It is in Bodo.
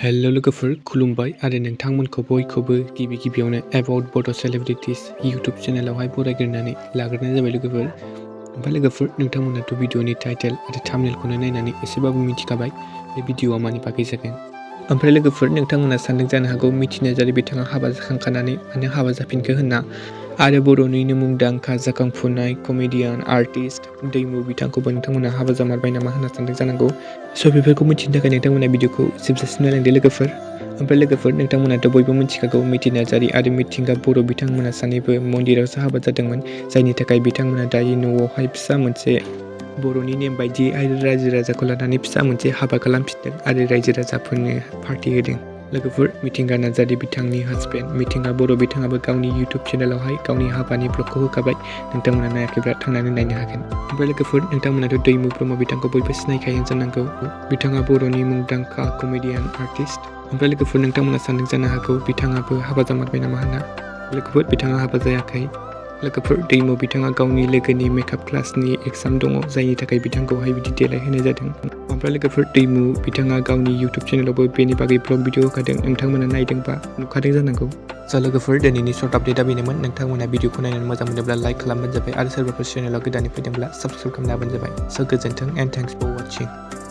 हेलो लोगोफोर खुलुमबाय आरो नोंथांमोनखौ बयखौबो गिबियावनो एबाउट बड' सेलिब्रिटीज यूट्यूब चेनेलावहाय बरायग्रोनानै लाग्रोनाय जाबाय लोगोफोर। ओमफ्राय लोगोफोर नोंथांमोनाथ' भिडिअनि टाइटेल आरो थाम्बनेलखौनो नायनानै एसेबाबो मिथिखाबाय बे भिडिअआ मानि बागै जागोन। ओमफ्राय लोगोफोर नोंथांमोना सानदों जानो हागौ मिथि नार्जारी बिथाङा हाबा जाखांखानानै मानो हाबा जाफिनखो होनना आरो बर'निनो मुंदांखा जाखांफुनाय कमेडियान आर्टिस्ट दैमु बिथांखौबो नोंथांमोना हाबा जामारबाय नामा होनना सानदों जानांगौ। स' बेफोरखौ मिथिनो थाखाय नोंथांमोना भिडिअखौ जोबजासिम नायलांदो लोगोफोर। ओमफ्राय लोगोफोर नोंथांमोनाथ' बयबो मिथिखागौ मिथि नार्जारी आरो मिथिंगा बर' बिथांमोना सानैबो मन्दिरावसो हाबा जादोंमोन, जायनि थाखाय बिथांमोना दायो न'आवहाय फिसा मोनसे बर'नि नेम बायदियै आरो रायजो राजाखौ लानानै फिसा मोनसे हाबा खालामफिनदों आरो रायजो राजाफोरनो पार्टि होदों। लोगोफोर मिथिंगा नार्जारी बिथांनि हासबेन्ड मिथिंगा बर' बिथाङाबो गावनि यूट्यूब चेनेलावहाय गावनि हाबानि ब्लगखौ होखाबाय, नोंथांमोना नायाखैब्ला थांनानै नायनो हागोन। ओमफ्राय लोगोफोर नोंथांमोनाथ' दैमु ब्रह्म बिथांखौ बयबो सिनायखायो जानांगौ, बिथाङा बर'नि मुंदांखा कमेडियान आर्टिस्ट। ओमफ्राय लोगोफोर नोंथांमोना सानदों जानो हागौ बिथाङाबो हाबा जामारबाय नामा होनना। लोगोफोर बिथाङा हाबा जायाखै। लोगोफोर दैमु बिथाङा गावनि लोगोनि मेकआप क्लासनि एग्जाम दङ, जायनि थाखाय बिथांखौहाय बिदि देलायहोनाय जादों। ओमफ्राय लोगोफोर दैमु बिथाङा गावनि यूट्यूब चेनेलावबो बेनि बागै ब्लग भिडिअ होखादों, नोंथांमोना नायदोंबा नुखादों जानांगौ। स' लोगोफोर दिनैनि सर्ट आपडेटआ बेनोमोन। नोंथांमोना भिडिअखौ नायनानै मोजां मोनोब्ला लाइक खालामबानो जाबाय आरो सोरबाफोर चेनेलाव गोदानै फैदोंब्ला साबस्क्राइब खालामना होबानो जाबाय। स' गोजोन्थों एन्ड थेंक्स फर वाचिं।